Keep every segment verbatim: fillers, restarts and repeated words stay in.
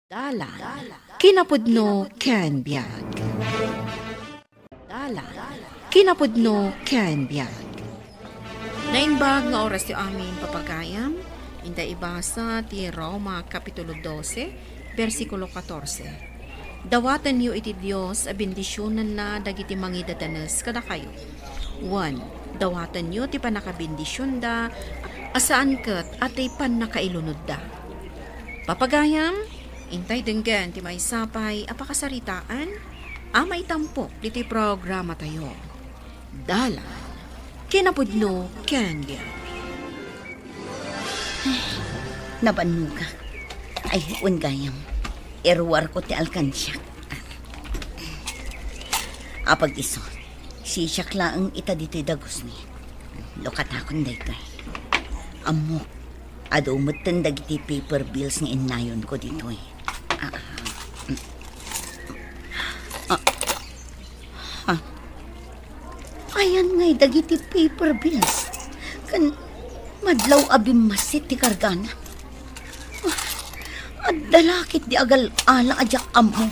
Dalan, kinapudno ken biag. Dalan, kinapudno ken biag. Naimbag nga oras ti amin, papagayam. Inta ibasa ti Roma Kapitulo dose, bersikulo katorse. Dawatenyo iti Dios a bendisionenna dagiti mangidadanes kadakayo. Wen, dawatenyo ti pannakabendisionda a saan ket a ti pannakailunodda. Papagayam, intay denggen ti maysa pay a pakasaritaan a maitampok ditoy programatayo. Dalan, kinapudno ken biag. Nabannogak. Ay, wen gayam. Iruarko ti alkansiak. Apag isu, sisiak laeng ita ditoy dagusmi. Lukatakon daytoy. Ammok, adu metten dagiti paper bills nga innayonko ditoy. Ah, ah. Ah. Ah. Ayan ngay dagiti paper bills ken madlaw a bimmassit ti kargana. Ah, adda la ketdi agal-ala a diak ammo.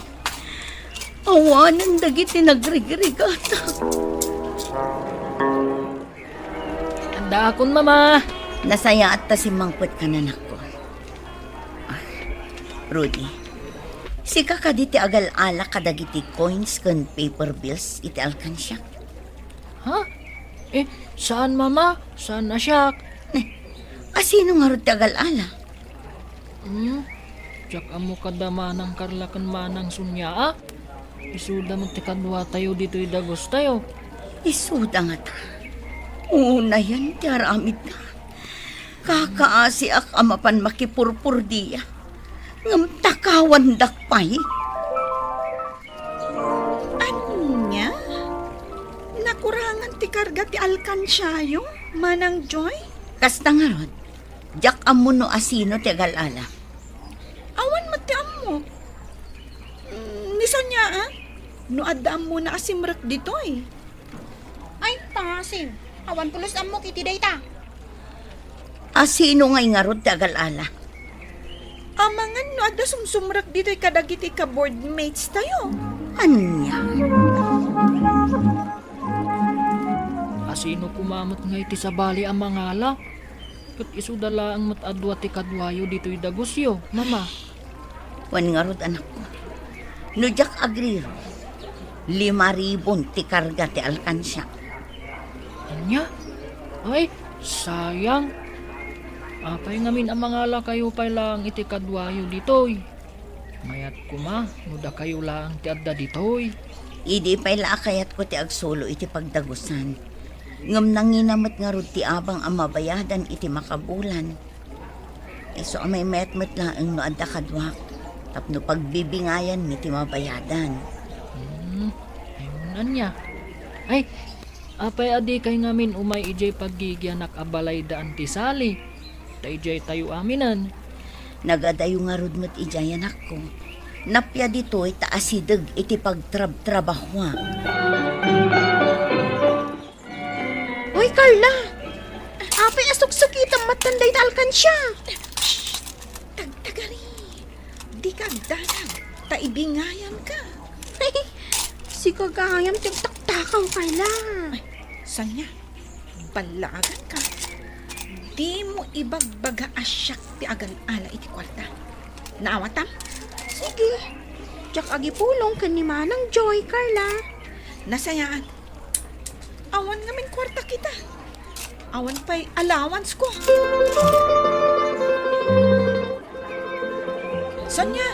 Awanen dagiti nagrigrigatak. Addaakon, Mama. Nasayaat ta simmangpetka, anakko. Ah, Rudy, sika kadi ti agal-ala kadagiti coins ken paper bills iti alkansiak? Ha? Eh, saan, Mama? Saan a siak? Ne, asino ngarud ti agal-ala? Hmm? Diak ammo kada Manang Carla ken Manang Sonia, a? Isuda met ti kaduatayo ditoy dagustayo. Isuda ngata? Unayen ti aramidda. Kakaasiak a mapan makipurpurdia. Ngem takawandak pay. Ania? Nakurangan ti karga ti alkansiayo, Manang Joy? Kasta ngarud, diak ammo no asino ti agal-ala. Awan met ti ammok. Mm, ni Sonia, a? No adda ammona a simrek ditoy. Ay, pasim. Awan pulos ammok iti dayta. Asino ngay ngarud ti agal-ala? Amangan no adda sumsumrek ditoy kadagiti ka-boardmates tayo. Ania? Asino koma met ngay ti sabali a mangala? Ket isuda laeng met a dua ti kaduayo ditoy dagusyo, Mama. Wen ngarud, anakko, no diak agriro, lima ribon ti karga ti alkansia. Ania? Ay, sayang. Apay ngamin a mangalakayo pay laeng iti kaduayo ditoy? Mayat koma no dakayo laeng ti adda ditoy. Idi pay la a kayatko ti agsulo iti pagdagusan. Ngem nangina met ngarud ti abang a mabayadan iti makabulan. Isu a maymayat met laeng no adda kaduak, tapno pagbibingayanmi ti mabayadan. Hmm, ay, ania? Ay, apay a dikay ngamin umay idiay paggigianak a balay da Auntie Sally? Ta idiay tayo aminen. Nagadayo ngarud met idiay, anakko. Napia ditoy ta asideg iti pagtrabtrabahoak. Uy, Carla! Apay a suksukitam met dayta alkansia? Shh! Tagtagari! Dika agdanag, ta ibingayanka. Sika gayam ti agtaktakaw, Carla. Ay, Sonia, ballaaganka. Dimo ibagbaga a siak ti agal-ala iti kuarta. Naawatam? Sige. Diak agipulong ken ni Manang Joy, Carla. Nasayaat. Awan ngamin kuarta kita. Awan pay allowance ko. Sonia,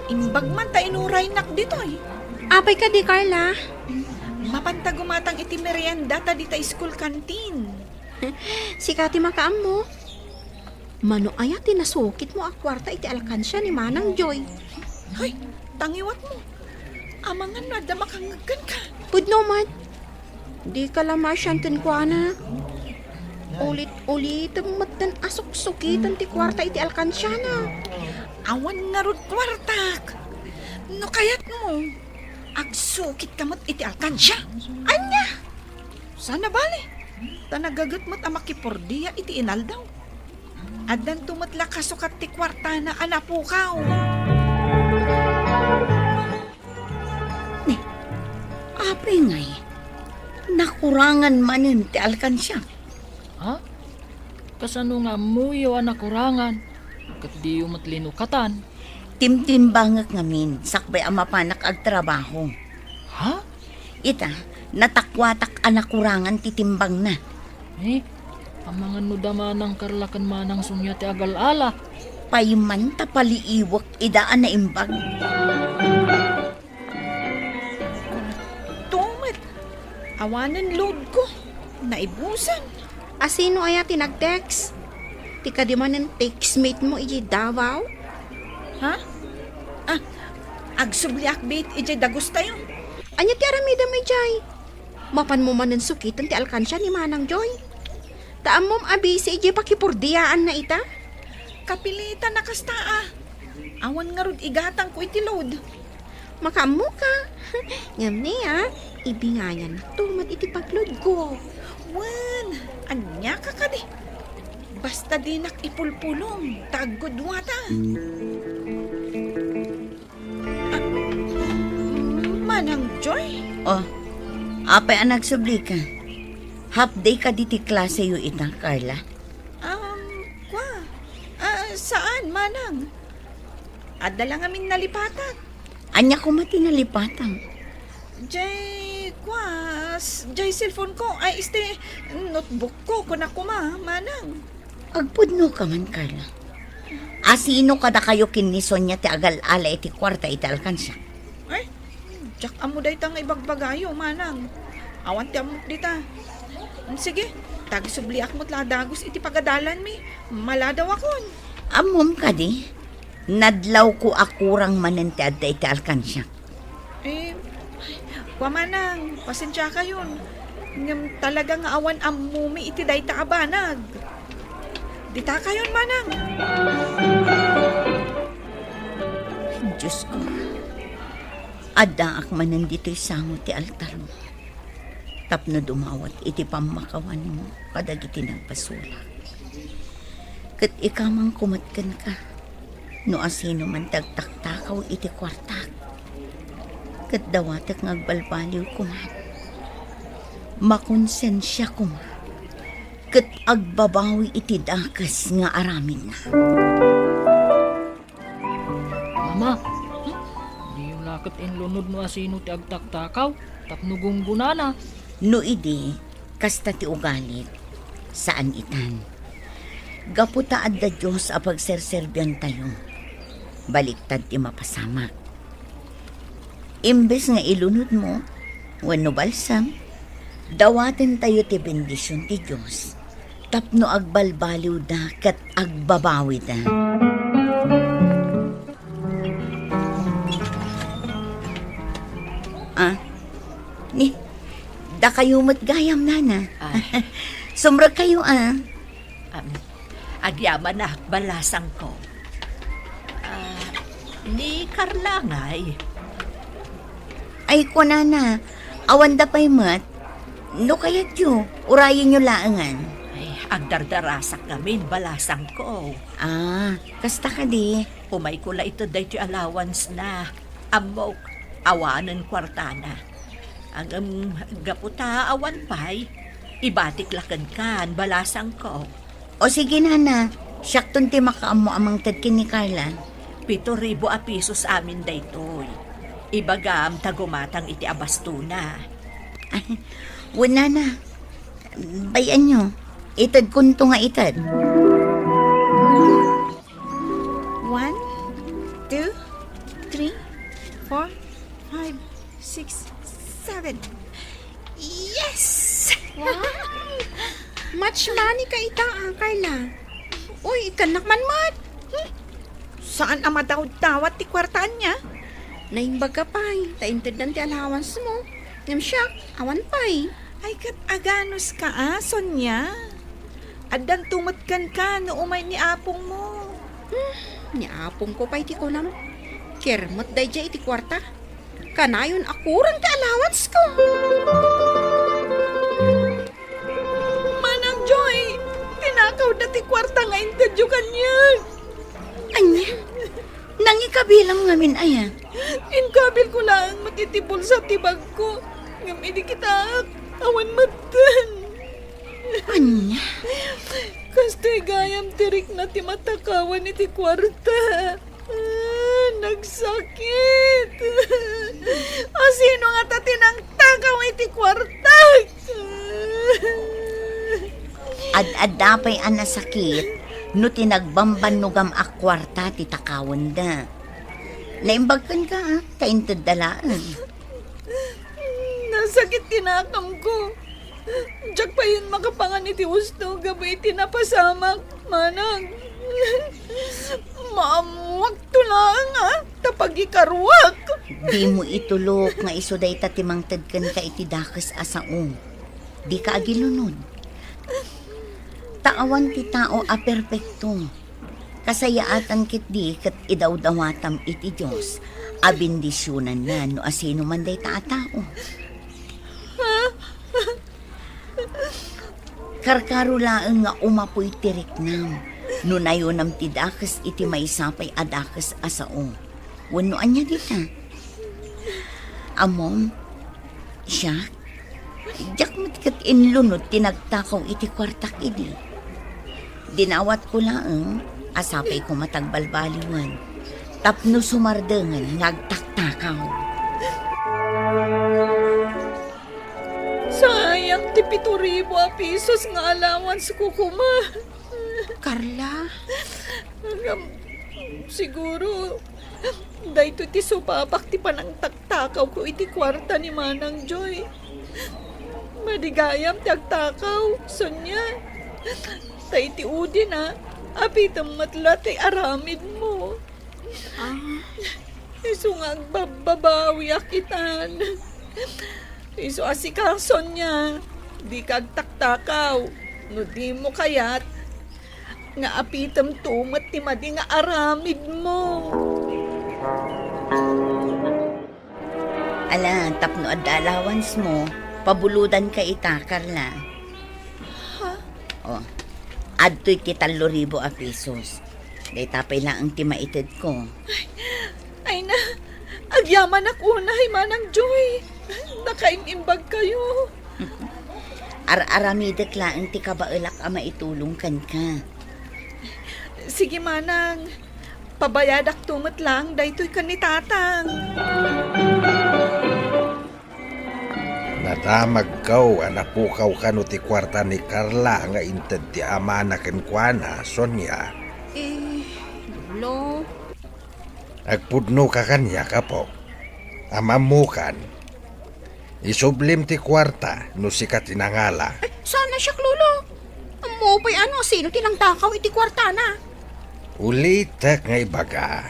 imbag man ta inuraynak ditoy. Apay kadi, Carla? Mapanta gumatang iti merienda ta dita school canteen. Sika ti makaammo. Mano aya ti nasukitmo a kuarta iti alkansia ni Manang Joy? Hay, tangiwatmo. Amangan no adda makangngeg kenka. Pudno man. Dika la maasian kenkuana. Ulit-ulitem metten a suksukiten ti kuarta iti alkansiana. Awan ngarud kuartak. No kayatmo, agsukitka met iti alkansia. Ania? Saan a bale, ta nagaget met a makipurdia iti inaldaw. Addanto met la kasukat ti kuartana a napukaw. Kurangan manen ti alkansiak. Ha? Kasano nga ammoyo a nakurangan? Ket diyo met linukatan? Timtimbangek ngamin, sakbay a mapanak agtrabaho. Ha? Ita, natakuatak a nakurangan ti timbangna. Eh, amangan no da Manang Carla ken Manang Sonia ti agal-ala. Payman ta paliiwek ida a naimbag. Tumet, awanen load ko. Naibusan. A sino aya ti nag-text? Ti kadi manen textmate mo idiay Davao? Ha? Ah, agsubliak bet idiay dagustayo. Ania ti aramidem idiay? Mapanmo manen sukiten ti alkansia ni Manang Joy. Ta ammom a busy idiay pakipurdiaanna ita? Kapilitan a kasta a. Awan ngarud igatangko iti load. Makaammoka. Ngem ni a, ibingayanto met iti pagloadko. Wen, ania ka kadi? Basta dinak ipulpulong, ta aggudua ta. Ah, Manang Joy? Oh, apay a nagsublika? Half day kadi ti klaseyo ita, Carla? Um, kwa? Ah, saan, Manang? Adda la ngamin nalipatak. Ania koma ti nalipatam? Jay, kwa, s-, jay cellphone ko, ay, este, notebook ko, kuna koma, Manang. Agpudno ka man, Carla. A sino kadakayo ken ni Sonia ti agal-ala iti kuarta iti alkansia? Ay, diak ammo dayta nga ibagbagayo, Manang. Awan ti ammok dita. Sige, tagsubliak met la a dagus iti pagadalanmi. Maladawakon. Ammom kadi? Nadlawko a kurang manen ti adda iti alkansiak. Eh, ay, kwa Manang, pasensiakayon. Ngem talaga nga awan ammomi iti dayta a banag. Ditakayon, Manang. Diosko, addaak manen ditoy sango ti altarmo tapno dumawat iti pammakawanmo kadagiti nagpasulak. Ket ikamangko met kenka no asino man ti agtaktakaw iti kuartak. Ket dawatek nga agbalbaliw koma. Makonsensia koma. Ket agbabawi iti dakes nga aramidna. Mama, diyo la ket inlunod no asino ti agtaktakaw tapno gunggonana. No idi, kasta ti ugalit, saan itan. Gapu ta adda Dios a pagserserbiantayo, baliktad ti mapasamak. Imbes nga ilunodmo wenno balsam, dawatentayo ti bendision ti Dios tapno agbalbaliwda ket agbabawida. Ah, ni, dakayo met gayam, Nana. Ay. Sumrekkayo, ah. Am, agyamanak, balasangko. Ah, ni Carla ngay? Ay, kunana, awanda pay met. No kayatyo, urayenyo laengen. Ay, agdardarasak ngamin, balasangko. Ah, kasta kadi? Umayko la ited daytoy allowance na. Ammok, awanen kuartana. Ngem, gapu ta awan pay, ibatik la kenkan, balasangko. O sige, Nana, siakton ti makaammo a mangted ken ni Carla. Pito ribu a pisos amin daytoy. Ibagam ta gumatang iti abastona. Wen, Nana, bay-anyo, itedkonto nga ited. One, two, three, four, five, six, seven. Yes! Wow! Much money ka ita, ah, Carla. Uy, ikkannak man met. Hmm? Saan a madawdawat ti kuartaan niya? Naimbag ka pay, ta inteddan ti allowance mo. Ngem siak, awan pay. Ay, ket aganus ka, a, Sonia? Addanto met kenka no umay ni apongmo. Hmm, ni apongko pay ti kunam. Kermet daydiay iti kuarta. Kanayon a kurang ti allowance ko. Manang Joy, tinakawda ti kuarta nga intedyo kaniak. Ania? Nangikabilam ngamin aya? Inkabilko laeng met iti bulsa ti bagko. Ngem idi kitaek, Awan metten. Ania? Kastoy gayam ti rikna ti matakawan iti kuarta. Ah, nagsakit. Asino ngata ti nangtakaw iti kuartak? Ad-adda pay a nasakit no ti nagbambannogam a kuarta ti takawenda. Naimbag kenka, a, ta intedda laeng. Nasakit ti nakamko. Diak payen makapangan iti usto gapu iti napasamak, manang. Maammuakto laeng, a, ta pagikaruak. Dimo itulok nga isu dayta ti mangted kenka iti dakes a sao. Dika agilunod. Ta awan ti tao a perpekto. Kasayaatan ketdi ket idawdawatam iti Dios a bendisionanna no asinoman dayta a tao. Karkaro laeng nga umapoy ti riknam no nayonam ti dakes iti maysa pay a dakes a sao. Wenno ania dita? Ammom, siak, diak met ket inlunod ti nagtakaw iti kuartak idi. Dinawatko laeng a sapay koma ti agbalbaliwen tapno sumardengen nga agtaktakaw. Sayang ti pito ribu a pesos nga allowance ko koma. Carla? Ngem, siguro, daytoy ti supapak ti panangtaktakawko iti kuarta ni Manang Joy. Madi gayam ti agtakaw, Sonia. Ta iti udina, apitem met la ti aramidmo. Ah. Isu nga agbabbabawiak itan. Isu a sika, Sonia, dika agtaktakaw. No dimo kayat, nga apitemto met ti madi nga aramidmo. Ala, tapno adda allowance mo, pabulodanka ita, Carla. Ha? O, adtoy ti tallo ribu a pesos. Dayta pay laeng ti maitedko. Ay, ay na, agyamanak unay, Manang Joy. Nakaim-imbagkayo. Ar-aramidek laeng ti kabaelak a maitulong kenka. Sige, Manang. Pabayadakto met laeng daytoy ken ni Tatang. Nadamagko a napukaw kano ti kuarta ni Carla nga inted ti amana kenkuana, Sonia. Eh, Lolo. Agpudnoka kaniak, apo. Amammokan. Isublim ti kuarta no sika ti nangala. Ay, saan a siak, Lolo. Ammo pay a no sino ti nangtakaw iti kuartana. Ulitek nga ibaga.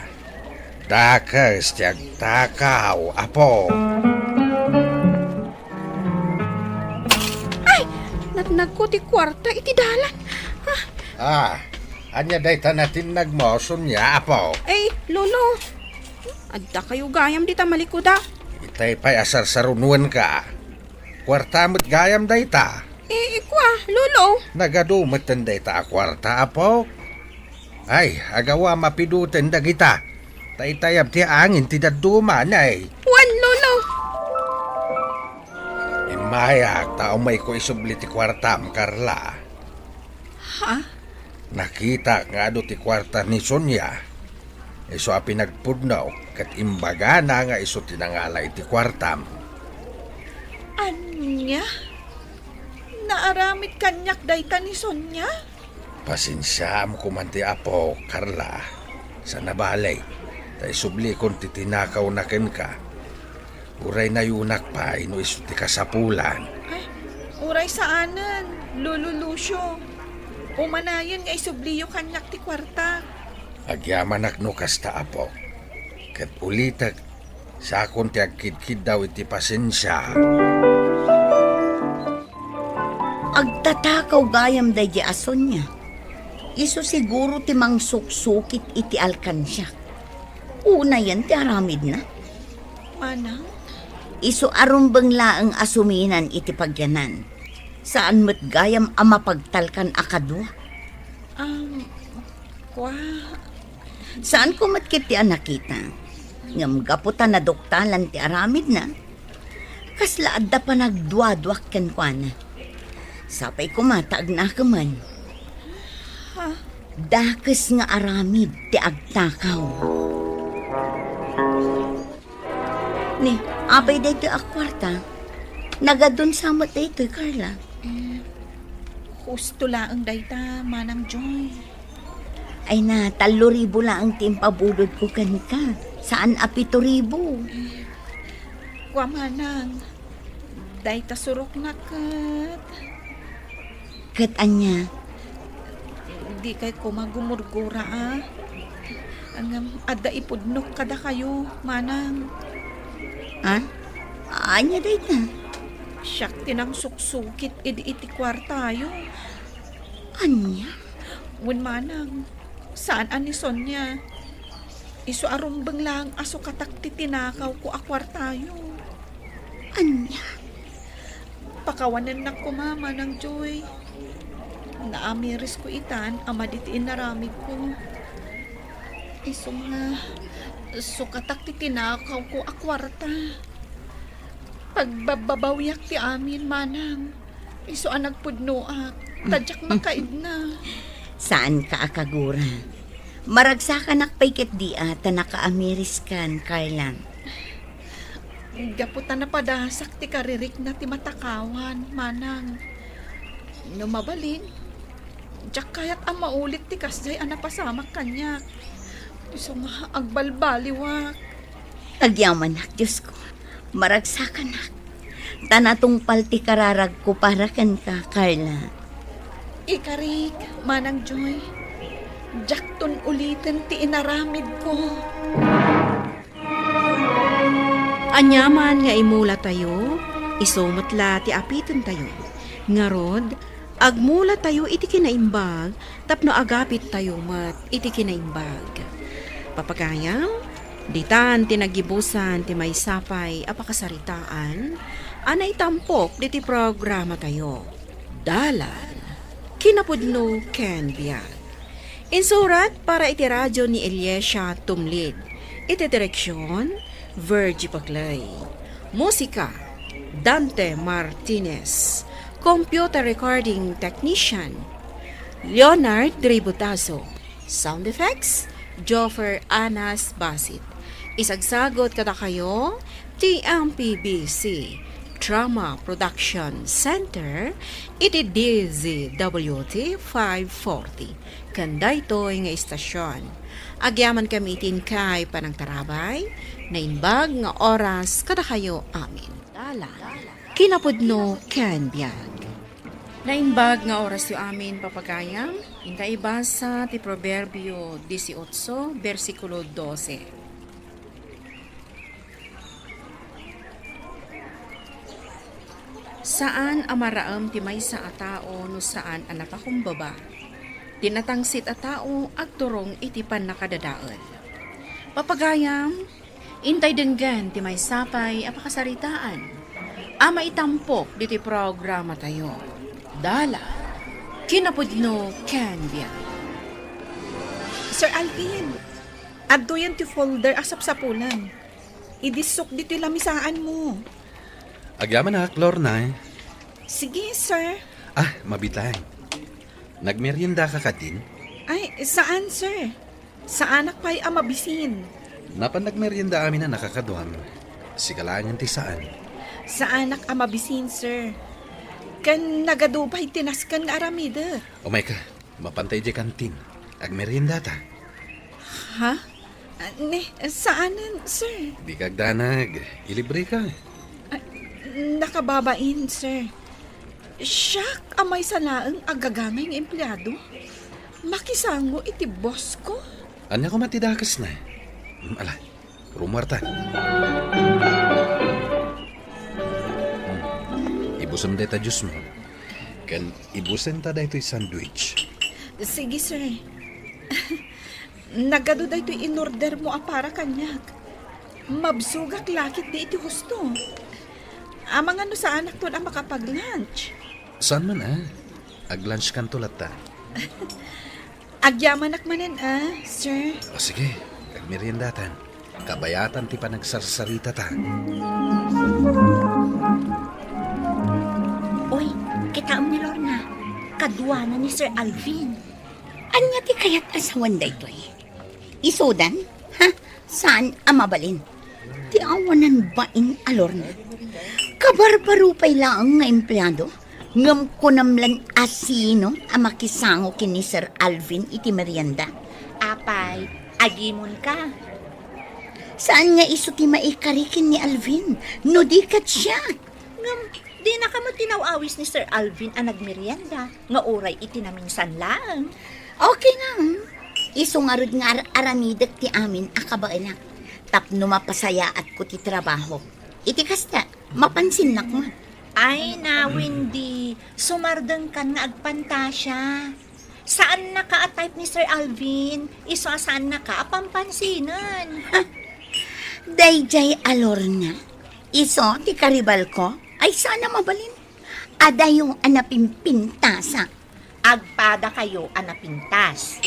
Dakes ti agtakaw, apo. Ay! Natnagko ti kuarta iti dalan. Ah! Ah, ania dayta natinnagmo, Sonia, apo? Ay, Lolo. Adda kayo gayam dita malikuda. Itay pay a sarsarunoenka. Kuarta met gayam dayta. Eh, ikua, Lolo. Nagadu metten dayta a kuarta, apo. Ay, agawa mapiduten dagita. Ta itayab ti angin ti dadduma, nay. Wen, Lolo. Immayak ta umayko isubli ti kuartam, Carla. Ha? Nakitak nga adu ti kuarta ni Sonia. Isu a pinagpudno ket imbagana nga isu ti nangala iti kuartam. Ania? Naaramid kaniak dayta ni Sonia? Pasensiaam koman ti Apo, Carla. Saan a bale, ta isublikon ti tinakawna kenka. Uray nayunak pay no isu ti kasapulan. Ay, uray saanen, Lolo Lucio. Umanayen nga isubliyo kaniak ti kuarta. Agyamanak no kasta, Apo. Ket ulitek, sakon ti agkidkiddaw iti pasensia. Agtatakaw gayam daydi a Sonia. Isu siguro ti mangsuksukit iti alkansiak. Unayen ti aramidna. Manang? Isu a rumbeng laeng a suminan iti pagyanan. Saan met gayam a mapagtalkan a kadua. Um, kua. Saanko met ketdi a nakita. Ngem gapu ta naduktalan ti aramidna, Kasla adda panagduaduak kenkuana. Sapay koma ta agnakeman. Ha? Dakes nga aramid ti agtakaw. Ni, apay daytoy a kuarta? Nagadun sa met daytoy, Carla. Eh, husto laeng dayta, Manang Joy. Ay na, tallo ribu laeng ti impabulodko kenka. Saan a pito ribu. Eh, kua, Manang, dayta surokna ket. Ket ania? Dikay koma gumurgura, a. Ngem adda ipudnok kadakayo, Manang. Ha? Ania dayta? Siak ti nangsuksukit idi iti kuartayo. Ania? Wen, Manang, saan a ni Sonia. Isu a rumbeng laeng a sukatak ti tinakawko a kuartayo. Ania? Pakawanennak koma, Manang Joy. Naamirisko itan a madi ti inaramidko. Isu nga, sukatak ti tinakawko a kuarta. Pagbabbabawiak ti amin, Manang. Isu a nagpudnoak, ta diak makaidna. Saanka a kagura. Maragsakanak pay ketdi a ta nakaamiriskan, Carla. Gapu ta napadasak ti karirikna ti matakawan, Manang. No mabalin, diak kayat a maulit ti kasdiay a napasamak kaniak. Isu nga agbalbaliwak. Agyamanak, Diosko. Maragsakanak. Ta natungpal ti kararagko para kenka, Carla. Ikarik, Manang Joy. Diakton uliten ti inaramidko. Aniaman nga imulatayo, isu met la ti apitentayo. Ngarud, agmulatayo iti kinaimbag tapno agapittayo met iti kinaimbag. Papagayam, ditan ti naggibusan ti maysa pay a pakasaritaan a naitampok diti programatayo. Dalan, kinapudno ken biag. Insurat para iti radio ni Eliesa Tumlid. Iti direksion, Virgie Paclay. Musika, Dante Martinez. Computer recording technician, Leonard Ributazo. Sound effects, Joffer Anas Basit. Isagsagot kadakayo ti M P B C Drama Production Center iti D Z W T five forty. Ken daytoy nga istasion, agyamankami iti inkay panangtarabay, naimbag nga oras kadakayo amin. Dalan, kinapudno ken biag. Naimbag nga orasyo amin, papagayam, inta ibasa ti Proverbio dieciocho, bersikulo doce. Saan a maraem ti maysa a tao no saan a napakumbaba. Ti natangsit a tao agturong iti pannakadadael. Papagayam, intay denggen ti maysa pay a pakasaritaan a maitampok diti programatayo. Dalan, kinapudno ken biag. Sir Alvin, adtoyen ti folder a sapsapulan. Idissok ditoy lamisaanmo. Agyamanak, Lorna. Sige, sir. Ah, mabiit laeng. Nagmeriendaka kadin? Ay, saan, sir? Saanak pay a mabisin. Napan nagmerienda amin a nakakaduam. Sika laengen ti saan. Saanak a mabisin, sir. Ken nagadu pay ti nasken nga aramidek. Umayka, mapanta idiay kantin. Agmeriendata. Ha? Ah, ne, saanen, sir? Dika agdanag. Ilibreka. Ah, nakababain, sir. Siak a maysa laeng a gagangay nga empleado. Makisango iti boss ko. Ania koma ti dakesna? Hmm, ala, rumuarta. Hmm, ibusem dayta juice mo. Ken ibusenta daytoy sandwich. Sige, sir. Nagadu daytoy inordermo a para kaniak. Mabsogak la ketdi iti husto. Amangan no saanakton a makapag-lunch. Saan man, ah. Ag-lunchkanto latta. Agyamanak manen, ah, sir. O sige, agmeriendatan. Kabayatan ti panagsarsaritata. Oy, kitaem ni Lorna. Kaduana ni Sir Alvin. Ania ti kayat a sawen daytoy? Isudan? Ha? Saan a mabalin? Ti awanan bain a Lorna. Kabarbaro pay laeng nga empleado. Ngem kunam lan a sino a makisango ken ni Sir Alvin iti merienda. Apay, agimon ka. Saan nga isu ti maikari ken ni Alvin, no di ket siak? Ngem, dinaka met tinaw-awis ni Sir Alvin a nagmerienda, nga uray iti naminsan laeng. Okay nga, hmm. Isu ngarud nga ar-aramidek ti amin a kabaelak. Tapno mapasayaatko ti trabaho. Iti kasta, mapansinnak man. Ay na, Wendy, sumardengkan nga agpantasia. Saannaka a type ni Sir Alvin, isu a saannaka a pampansinan. Daydiay a Lorna, isu ti karibalko, ay saan a mabalin. Adayo a napimpintasak. Agpadakayo a napintas.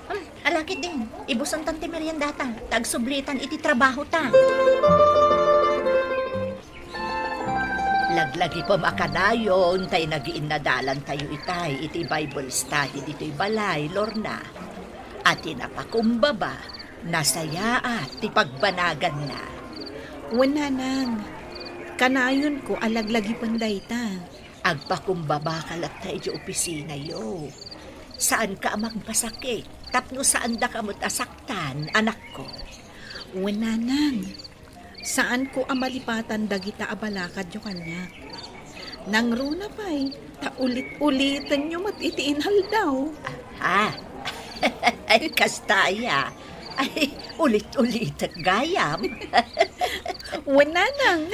Hmm, ala ketdin, ibusontan ti meriendata, ta agsublitan iti trabahota. Laglagipem a kanayon tay nagiinnadalantayo itay iti Bible study ditoy balay, Lorna. A ti napakumbaba, nasayaat ti pagbanaganna. Wen, nanang, kanayonko a laglagipen dayta. Agpakumbabaka latta idiay opisinayo. Saanka a mangpasakit tapno saandaka met a saktan, anakko. Wen, nanang, saanko a malipatan dagita a balakadyo kaniak. Nangruna pay, ta ulit-ulitenyo met iti inaldaw. Ah, ay, kasta aya. Ay, ulit-ulitek gayam. Wen, nanang.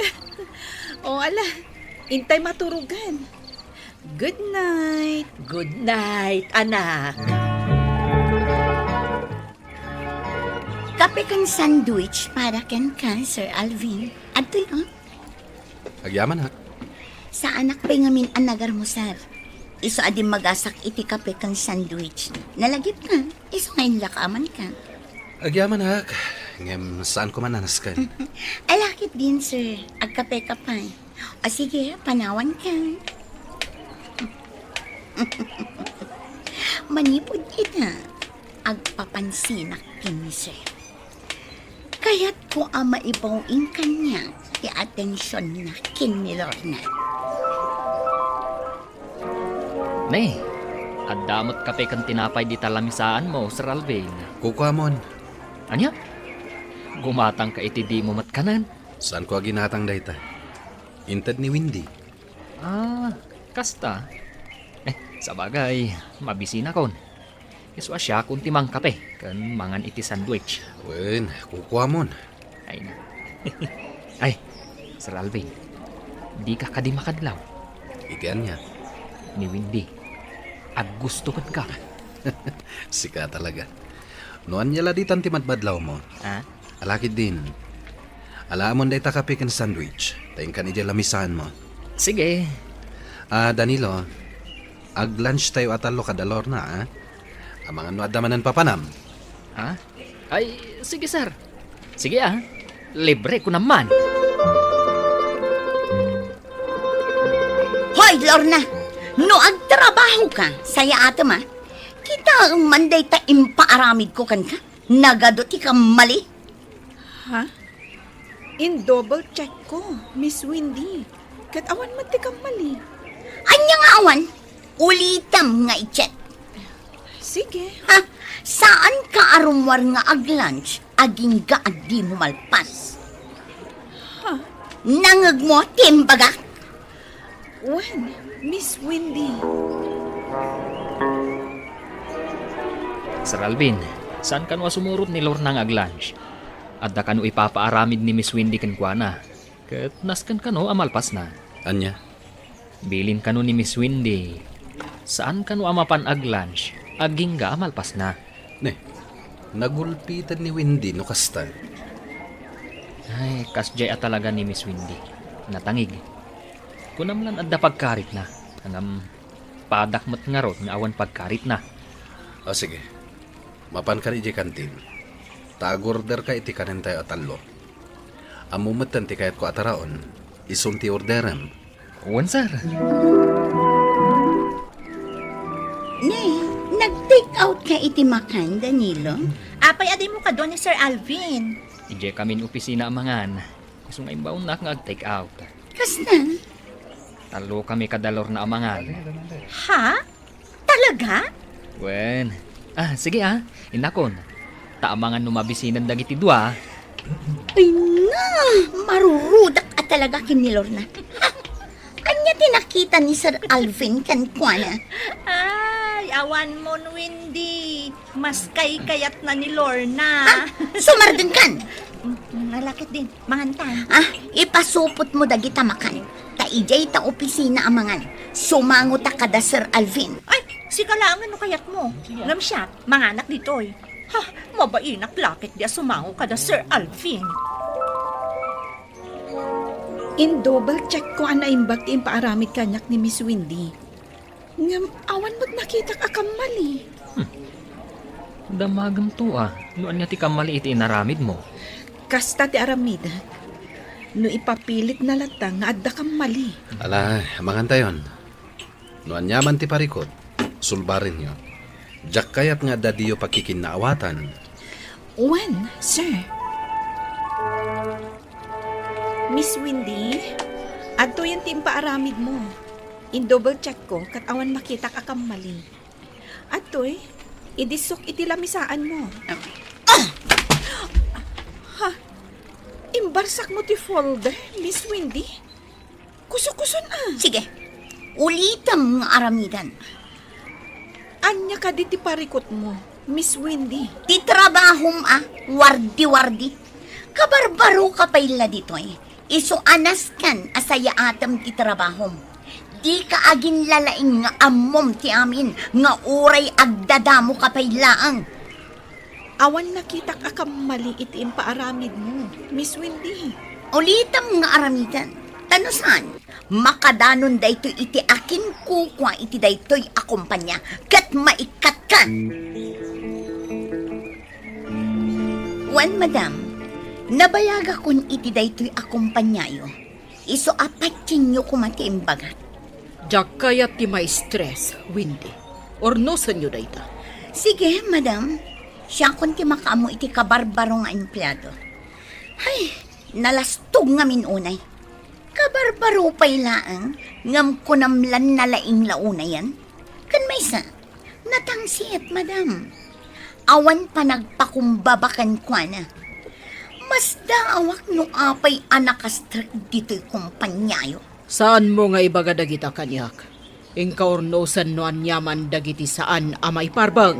O, ala, intay maturogan. Good night. Good night, anak. Kape ken sandwich para kenka, Sir Alvin. Adtoy, oh. Agyamanak. Saanak pay ngamin a nagarmusar. Isu a dimmagasak iti kape ken sandwich. Nalagipka, isu nga inlakamanka. Agyamanak, ngem saanko man a nasken. Ala ketdin, sir. Agkapeka pay. O sige, panawanka. Manipud ita, agpapansinak ken ni sir. Kayatko a maibaw-in kaniak ti atensionna ken ni Lorna. Ne, adda met kape ken tinapay dita lamisaanmo, Sir Alvin. Kukuamon. Ania? Gumatangka iti dimo met kanen? Saanko a ginatang dayta. Inted ni Wendy. Ah, kasta. Eh, sabagay, mabisinakon. Isu a siakon ti mangkape ken mangan iti sandwich. Wen, kukuamon. Ay na. Ay, Sir Alvin, dika kadi makadlaw? Iti ania? Ni Wendy, aggusto kenka. Sika talaga. No ania la ditan ti madmadlawmo? Ah? Ala ketdin. Alaamon dayta kape ken sandwich. Ta inkan idiay lamisaanmo. Sige. Ah, Danilo, ag-lunch tayo a tallo kada Lorna, ah? Amangan no adda manen papanam. Ha? Ay, sige, sir. Sige, ah. Libre ko naman. Hoy, Lorna! No agtrabaho ka, sayaatem, ah. Kitaem man dayta impaaramid ko kenka. Nagadu ti kammali. Ha? In-double check ko, Miss Wendy. Ket awan met ti kammali. Ania nga awan? Ulitem nga i-check. Sige. Ha? Saanka a rummuar nga ag-lunch agingga a dimo malpas? Ha? Nangngegmo ti imbagak? Wen, Miss Wendy. Sir Alvin, saan kano a sumurot ni Lorna nga ag-lunch? Adda kano ipapaaramid ni Miss Wendy kenkuana. Ket nasken kano a malpasna. Ania? Bilin kano ni Miss Wendy. Saan kano a mapan ag-lunch agingga a malpasna. Ne, nagulpiten ni Wendy no kasta. Ay, kasdiay a talaga ni Miss Wendy. Natangig. Kunam lan adda pagkaritna. Ngem, padak met ngarud nga awan pagkaritna. O, sige. Mapanka idiay kantin. Ta agorderka iti kanentayo a tallo. Ammo metten ti kayatko a taraon. Isun ti orderem. Wen, sir. Ne, nag-take out ka iti makan, Danilo? Apay a dimo kadua ni Sir Alvin? Idiay kamin opisina a mangan. Isu nga imbaonnak nga ag-take out. Kasna? Tallo kami kada Lorna a mangan. Ha? Talaga? Wen. Ah, sige, ah. Innakon. Ta amangan no mabisinan dagiti dua. Ay na, marurudak a talaga ken ni Lorna. Ha? Ania ti nakita ni Sir Alvin kenkuana? Ay, awan mon, Wendy. Mas kaykayatna ni Lorna. Ah, sumardengkan! Mm, mm, nalakit din. Mangantan. Ah, ipasupotmo dagita makan. Ta idiay ta opisina a mangan. Sumangota kada Sir Alvin. Ay, sika laengen no kayatmo. Ngem siak, manganak ditoy. Ha, mabainak laketdi a sumango kada Sir Alvin. In-double check ko a naimbag ti impaaramid kaniak ni Miss Wendy. Ngem awan met nakitak a kammali. Hmm. Damagemto a, no ania ti kammali iti inaramidmo. Kasta ti aramidek. No ipapilitna latta nga adda kammali. Ala, mangantayon. No aniaman ti parikut, sulbarenyo. Diak kayat nga adda diyo pakikinnaawatan. Wen, sir. Miss Wendy, adtoyen ti impaaramidmo. In-double check ko ket awan makitak a kammali. Adtoy, idissok iti lamisaanmo. Ah! Ha? Imbarsakmo ti folder, Miss Wendy? Kusukuson a. Sige. Ulitem nga aramiden. Ania kadi ti parikutmo, Miss Wendy? Ti trabahom a, wardi-wardi. Kabarbaro ka pay la ditoy. Isu a nasken a sayaatem ti trabahom. Dika aginlalaing nga ammom ti amin nga uray agdadamo ka pay laeng. Awan nakitak a kammali iti impaaramidmo, Miss Wendy. Ulitem nga aramiden. Ta no saan, makadanon daytoy iti akinkukua iti daytoy a kompania ket maikkatka. Wen, madam, nabayagakon iti daytoy a kompaniayo. Isu a patienyo koma ti imbagak. Diak kayat ti ma-stress, Wendy. Urnosenyo dayta. Sige, madam. Siakon ti makaammo iti kabarbaro nga empleado. Hay, nalastog ngamin unay. Kabarbaro pay laeng, ngem kunam lan nalaing la unayen. Ken maysa, natangsit, madam. Awan panagpakumbaba kenkuana. Masdaawak no apay a nakastrek ditoy kompaniayo. Saanmo nga ibaga dagita kaniak? Inka urnosen no aniaman dagiti saan a maiparbeng.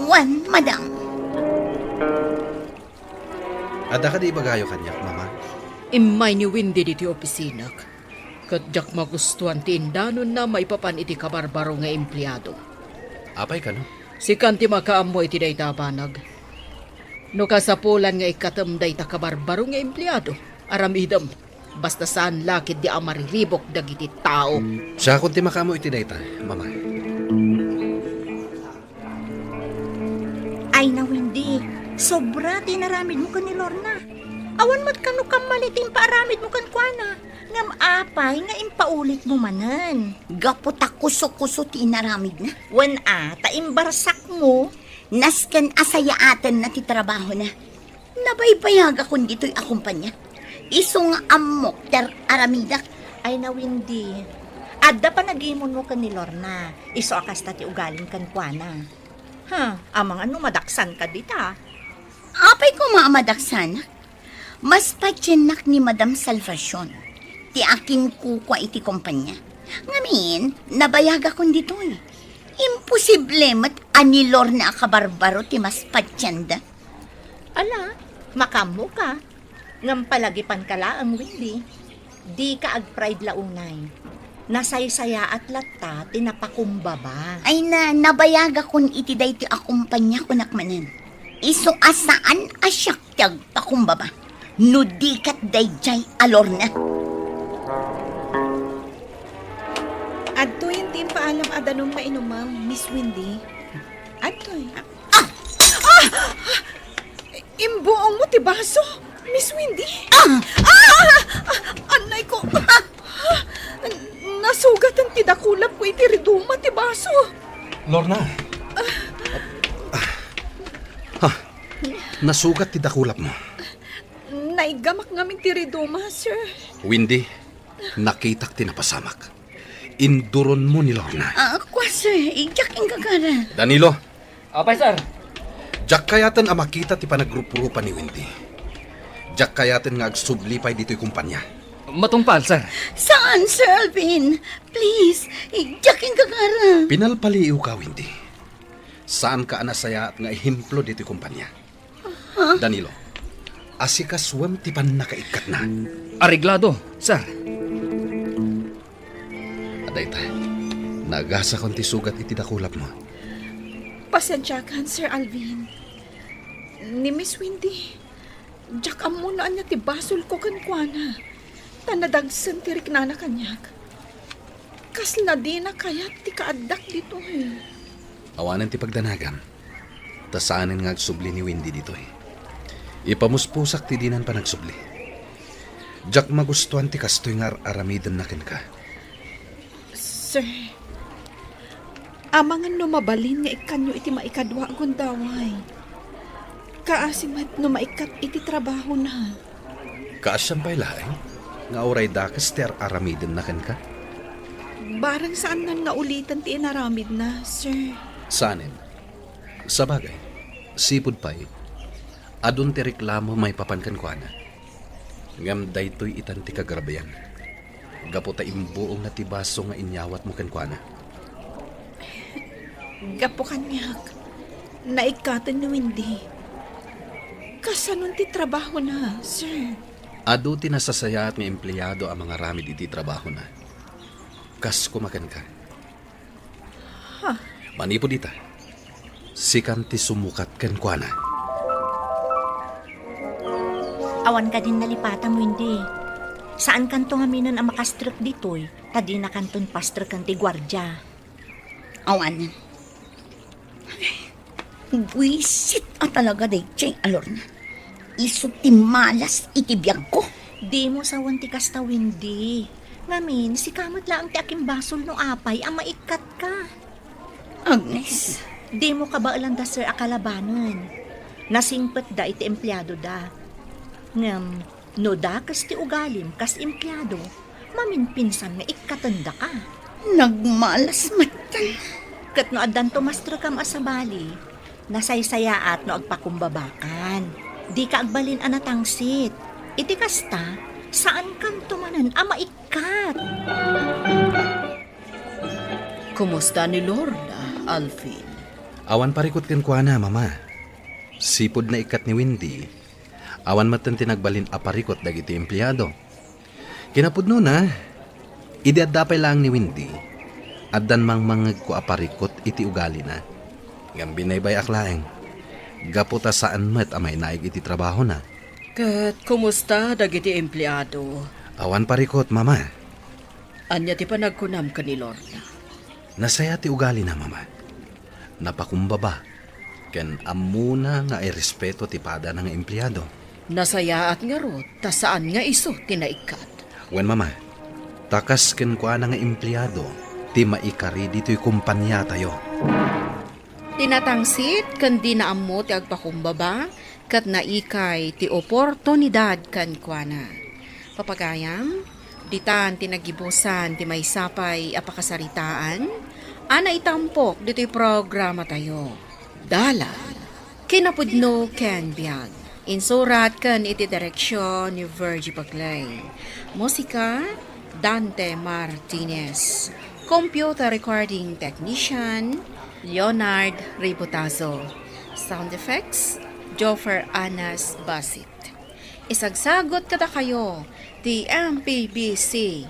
Wen, madam. Adda kadi ibagayo kaniak, mama? Immay ni Wendy ditoy opisinak. Ket diak magustuan ti indanonna maipapan iti kabarbaro nga empleado. Apay kano? Sikan ti makaammo iti dayta a banag. No kasapulan nga ikkatem dayta kabarbaro nga empleado, aramidem. Basta saan la ketdi a mariribuk dagiti tao. Siakon ti makaammo iti dayta, mama. Ay na, Wendy, sobra ti inaramidmo ken ni Lorna. Awan met kano kammali ti impaaramidmo kenkuana. Ngem apay nga impaulitmo manen? Gapu ta kuso-kuso ti inaramidna. Wen a, ta imbarsakmo. Nasken a sayaatenna ti trabahona. Nabaybayagakon ditoy a kompania. Isu nga ammok ti ar-aramidak. Ay na, Wendy, adda panagimonmo ken ni Lorna. Isu a kasta ti ugalim kenkuana. Ha, amangan no madaksanka dita. Apay koma a madaksanak? Mas patiennak ni Madam Salvacion, ti akinkukua iti kompania. Ngamin, nabayagakon ditoy. Imposible met a ni Lorna a kabarbaro ti mas patienda. Ala, makaammoka. Ngem palagipanka laeng, Wendy. Dika agpride la unay. Nasaysayaat latta ti napakumbaba. Ay na, nabayagakon iti daytoy a kompania, kunak manen. Isu a saan a siak ti agpakumbaba. No di ket daydiay a Lorna. Adtoyen ti impaalam a danum nga inumem, Miss Wendy. Adtoy. Ah! Ah! Imbuongmo ti baso, Miss Wendy? Ah! Ah! Ah! Anay Lorna. Ah, nasugat ti dakulapmo. Naigamak ngamin ti riduma, sir. Wendy, nakitak ti napasamak. Induronmo ni Lorna. Ah, kua, sir. Diak inggagara. Danilo. Apay, sir. Diak kayaten a makita ti panagruprupa ni Wendy. Diak kayaten nga agsubli pay ditoy kompania. Matungpal, sir. Saan, Sir Alvin? Please, diak inggagara. Pinalpaliiwka, Wendy. Saanka a nasayaat nga ehemplo ditoy kompania. Danilo, asikasuem ti pannakaikkatna. Areglado, sir. Adda ita, nagasakon ti sugat iti dakulapmo. Pasensiakan, Sir Alvin. Ni Miss Wendy, diak ammo no ania ti basolko kenkuana. Ta nadagsen ti riknana kaniak. Kasla dina kayat ti kaaddak ditoy. Awanen ti pagdanagam. Ta saanen nga agsubli ni Wendy ditoy. Ipamuspusak ti dinan panagsubli. Diak magustuan ti kastoy nga ar-aramidenna kenka. Sir, amangan no mabalin nga ikkanyo iti maikadua a gundaway. Kaasi met no maikkat iti trabahona. Kaasian pay laeng nga uray dakes ti ar-aramidenna kenka? Bareng saanen nga uliten ti inaramidna, sir. Saanen. Sabagay, sipud pay, adun ti reklamo maipapan kenkuana. Ngem daytoy itan ti kagrabian. Gapu ta imbuongna ti baso nga inyawatmo kenkuana. Gapu kaniak, naikkaten ni Wendy. Kasanon ti trabahona, sir? Adu ti nasasayaat nga empleado a mangaramid iti trabahona. Kas koma kenka. Ha? Manipud ita, sikan ti sumukat kenkuana. Awan kadin nalipatam, Wendy. Saankanto ngaminen a makastrek ditoy, ta dinakanton pastreken ti guardia. Awan. Buisit a talaga daydiay a Lorna. Isu ti malas iti biagko. Dimo sawen ti kasta, Wendy. Ngamin, sika met laeng ti akimbasol no apay a maikkatka. Agnes. Dimo kabaelan da, sir, a kalabanen. Nasingpetda iti empleadoda. Ngem, no dakes ti ugalim kas empleado, maminpinsan nga ikkatendaka. Nagmalas metten. Ket no addanto mastrekam a sabali, nasaysayaat no agpakumbabakan. Dika agbalin a natangsit. Iti kasta, saankanto manen a maikkat. Kumusta ni Lorna, Alvin? Awan parikut kenkuana, Mama. Sipud naikkat ni Wendy, awan metten ti nagbalin a parikut dagiti empleado. Kinapudnona, idi adda pay laeng ni Wendy, addan mangmangngegko a parikut iti ugalina. Ngem binaybay-ak laeng, gapu ta saan met a mainaig iti trabahona. Ket kumusta dagiti empleado? Awan parikut, Mama. Ania ti panagkunam ken ni Lorna? Nasayaat ti ugalina, Mama. Napakumbaba, ken ammona nga irespeto ti padana nga empleado. Nasayaat ngarud ta saan nga isu ti naikkat. Wen, Mama, ta kas kenkuana nga empleado ti maikari ditoy kompaniatayo. Ti natangsit ken dina ammo ti agpakumbaba, ket naikay ti oportunidad kenkuana. Papagayam, ditan ti nagibusan ti maysa pay a pakasaritaan a naitampok ditoy programatayo. Dalan, kinapudno ken biag. Insurat ken iti direksion ni Virgie Bagley. Musika, Dante Martinez. Computer recording technician, Leonard Ributazo. Sound effects, Joffer Anas Basit. Isagsagut kadakayo ti M P B C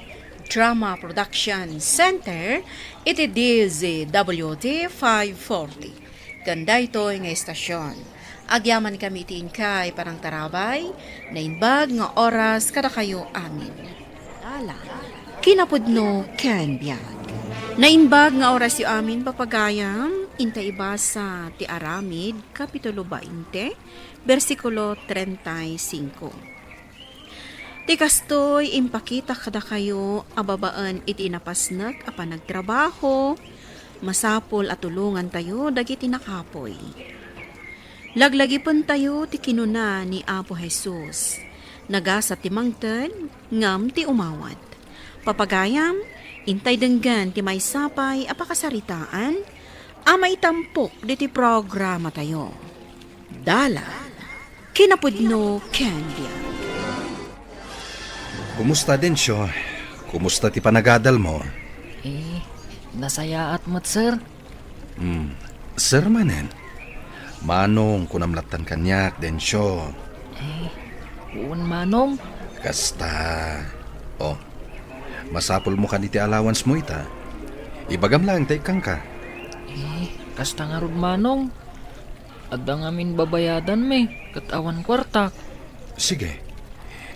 Drama Production Center iti D Z W T five forty. Ken daytoy nga istasyon, agyamankami iti inkay panangtarabay, naimbag nga oras kadakayo amin. Ala, kinapudno ken biag. Naimbag nga orasyo amin, papagayam, inta ibasa ti Aramid, Kapitulo bainte, bersikulo treinta y cinco. Ti kastoy, impakita kadakayo a babaen iti inapasnek a panagtrabaho, Masapul a tulongantayo dagiti nakapuy. Laglagipentayo ti kinuna ni Apo Jesus, "Nagasat ti mangted, ngem ti umawat." Papagayam, intay denggen ti maysa pay a pakasaritaan a maitampok ditoy programatayo. Dalan, kinapudno ken biag. Kumusta, Dencio? Kumusta ti panagadalmo? Eh, nasayaat met, sir. Hmm, sir manen? Manong, kunam lattan kaniak, Dencio. Eh, wen, Manong. Kasta. Oh, masapulmo kadi ti allowance mo ita. Ibagam laeng ta ikkanka. Eh, kasta ngarud, Manong. Adda ngamin babayadanmi, ket awan kuartak. Sige.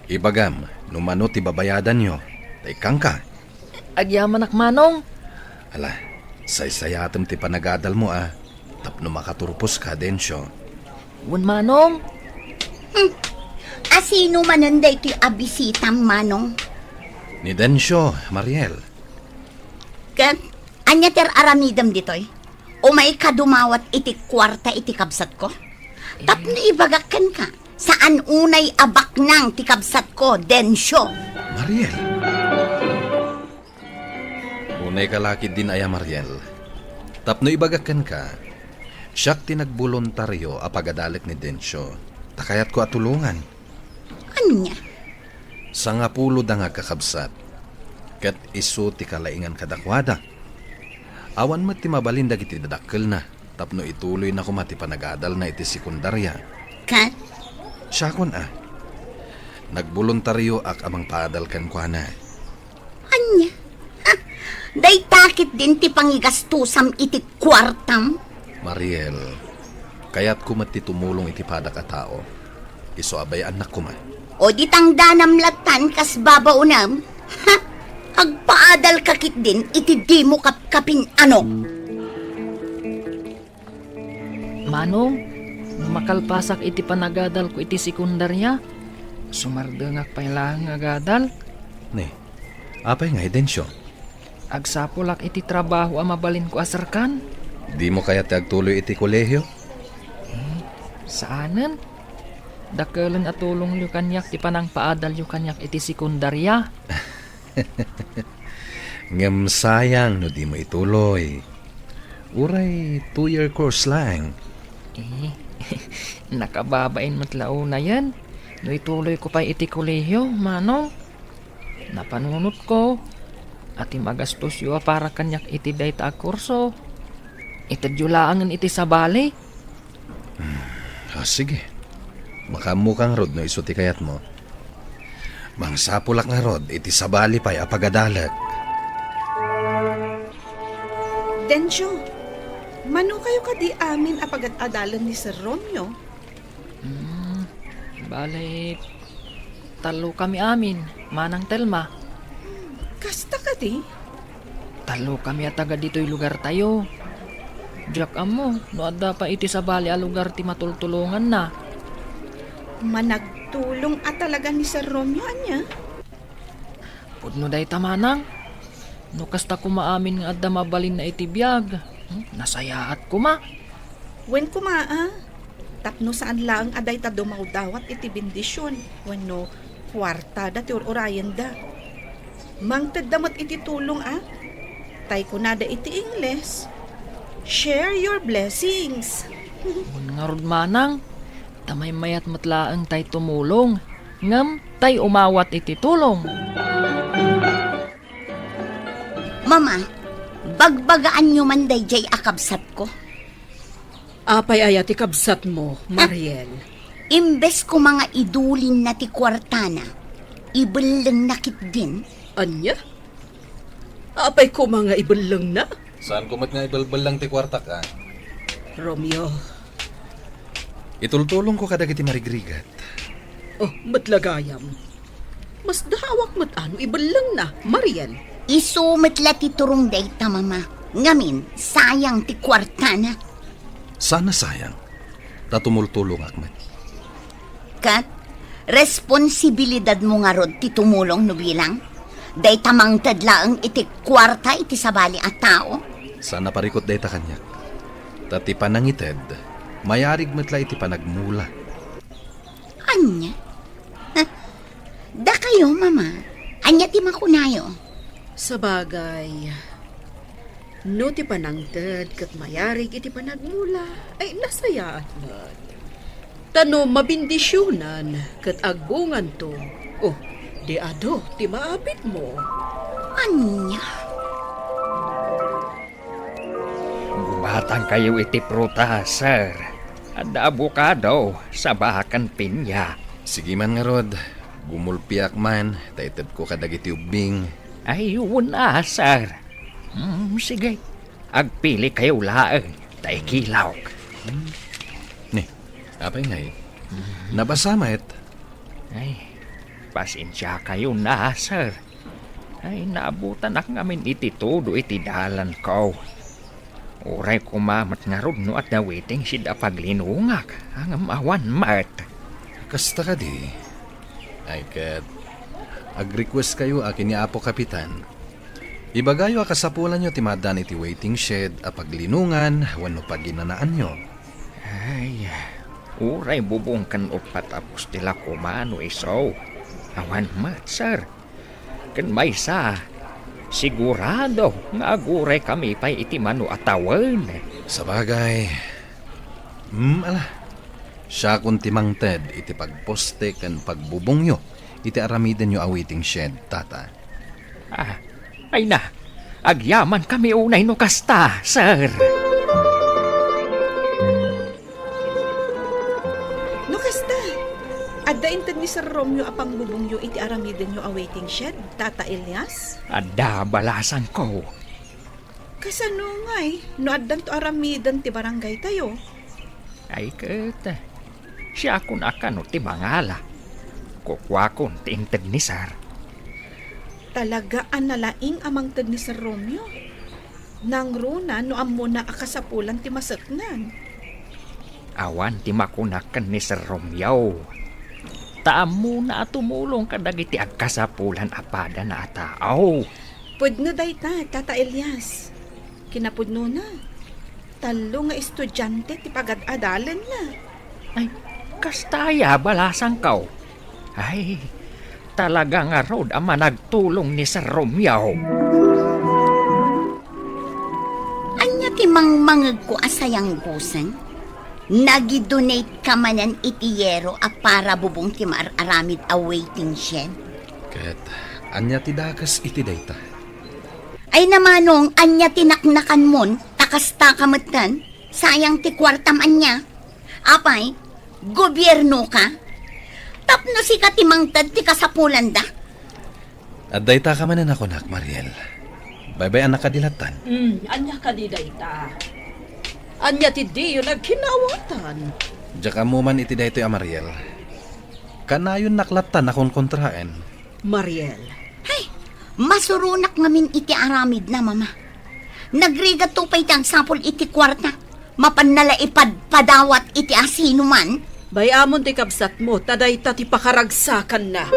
Ibagam no mano ti babayadanyo, ta ikkanka. Agyamanak, Manong. Ala, saysayaatem ti panagadalmo a, tapno makaturposka, Dencio. Wen, Manong. Hmm. Asino manen daytoy a bisitam, Manong? Ni Dencio, Mariel. Ket ania ti ar-aramidem ditoy? Umayka dumawat iti kuarta iti kabsatko? Tapno ibagak kenka, saan unay a baknang ti kabsatko, Dencio. Mariel. Unayka la ketdin aya, Mariel. Tapno ibagak kenka, siak ti nagboluntario a pagadalek ni Dencio, ta kayatko a tulongan. Ania? Sangapulo da nga kakabsat, ket isu ti kalaingan kadakuada. Awan met ti mabalin dagiti dadakkelna tapno ituloyna koma ti panagadalna iti sekundaria. Ket? Siakon a. Nagboluntarioak a mangpaadal kenkuana. Ania? Ha? Dayta ketdin ti pangigastosam iti kuartam? Mariel, kayatko met ti tumulong iti padak a tao. Isu a bay-annak koma. O di tangdanam lattan kas babaonem? Ha? Agpaadalka ketdin iti dimo kapkapin-ano? Manong, no makalpasak iti panagadalko iti sekundaria, sumardengak pay laeng nga agadal. Ne, apay ngay, Dencio? Agsapulak iti trabaho a mabalinko a serkan. Dimo kayat ti agtuloy iti kolehio? Eh, saanen. Dakelen a tulongyo kaniak ti panangpaadalyo kaniak iti sekundaria. Ngem sayang no dimo ituloy. Uray two-year course laeng. Eh, nakababain met la unayen no ituloyko pay iti kolehio, Manong. Napanunotko a ti magastosyo a para kaniak iti dayta a kurso, itedyo laengen iti sabali. Hmm, ah, sige. Makaammoka ngarud no isu ti kayatmo. Mangsapulak ngarud iti sabali pay a pagadalek. Dencio, mano kayo kadi amin a pagad-adalen ni Sir Romeo? Hmm, bale, tallo kami amin, Manang Telma. Kasta kadi? Tallo kami a taga ditoy lugartayo. Diak ammo no adda pay iti sabali a lugar ti matultulonganna. Managtulong a talaga ni Sir Romeo, ania? Pudno dayta, Manang. No kasta koma amin nga adda mabalinna iti biag, hmm, nasayaat koma. Wen koma, a, tapno saan laeng a dayta dumawdawat iti bendision wenno kuartada ti ur-urayenda. Mangtedda met iti tulong, a, tay kunada iti Ingles, "Share your blessings." Wen ngarud, Manang, ta maymayat met laeng tay tumulong, ngem tay umawat iti tulong. Mama, bagbagaanyo man daydiay a kabsatko. Apay aya ti kabsatmo, Mariel? Imbes koma nga idulinna ti kuartana, ibellengna ketdin. Ania? Apay koma nga ibellengna? Saan ko met nga ibelbelleng ti kuartak, a? Romeo. Itultulongko kadagiti marigrigat. Oh, met la gayam. Mas dahawak met a no ibellengna, Mariel. Isu met la ti turong dayta, Mama. Ngamin, sayang ti kuartana. Sana sayang. Ta tumultulongak met. Ket, responsibilidadmo ngarud ti tumulong no bilang? Dayta mangted laeng iti kuarta iti sabali a tao? Saan a parikut dayta kaniak. Ta ti panangited, mayarig met la iti panagmula. Ania? Ha? Dakayo, Mama? Ania ti makunayo? Sabagay, no ti panangted ket mayarig iti panagmula, ay nasayaat met. Ta no mabendisionan ket agbunganto, o, di adu ti maapitmo. Ania? Gumatangkayo iti prutas, sir. Adda abokado, saba ken pinya. Sige man ngarud, gumulpiak man, ta itedko kadagiti ubbing. Ay, wen a, sir. Hmm, sige. Agpilikayo laeng, ta ikilawk. Hmm. Ni, apay ngay? Hmm. Nabasa met? Ay, pasensiakayo na, sir. Ay, naabutanak ngamin iti todo iti dalanko. Uray koma met ngarud no adda waiting shed a paglinongak, ngem awan met. Kasta kadi? Ay ket, agrequestkayo a ken ni Apo Kapitan. Ibagayo a kasapulanyo ti maaddaan iti waiting shed a paglinongan wenno paginanaanyo. Ay, uray bubong ken uppat a poste la koma no isu. Awan met, sir. Ken maysa, sigurado nga aguraykami pay iti mano a tawen. Sabagay. Hmm, ala. Siakon ti mangted iti pagposte ken pagbubongyo iti aramidenyo a waiting shed, Tata. Ah, ay na, agyamankami unay no kasta, sir. No kasta, adda inted ni Sir Romeo a pangbubongyo iti aramidenyo a waiting shed, Tata Elias? Adda, balasangko. Kasano ngay no addanto aramiden ti barangaytayo? Ay ket, siakon a kano ti mangala. Kukuakon ti inted ni Sir. Talaga a nalaing a mangted ni Sir Romeo. Nangruna no ammona a kasapulan ti maseknan. Awan ti makunak ken ni Sir Romeo. Ta ammona a tumulong kadagiti agkasapulan a padana a tao. Pudno dayta, Tata Elias. Kinapudnona, tallo nga estudiante ti pagad-adalenna. Ay, kasta aya, balasangko. Ay, talaga ngarud a managtulong ni Sir Romeo. Ania ti mangmangegko a sayanggosen? Nagidonate ka manen iti yero a para bubong ti maar-aramid a waiting shed? Ket ania ti dakes iti dayta? Ay na manong, ania ti naknakanmon? Ta kasta ka metten? Sayang ti kuartam ania? Apay, gobierno ka? Tapno sika ti mangted ti kasapulanda? Adda ita ka manen a kunak, Mariel. Baybay-anak kadi lattan? Hmm, ania kadi dayta? Ania ti diyo nagkinaawatan? Diak ammo man iti daytoy a Mariel. Kanayonnak lattan a konkontraen. Mariel. Hay, masuronak ngamin iti aramidna, Mama. Nagrigatto pay ti agsapul iti kuarta. Mapanna la ipadpadawat iti asinoman. Bay-amon ti kabsatmo, ta dayta ti pakaragsakanna.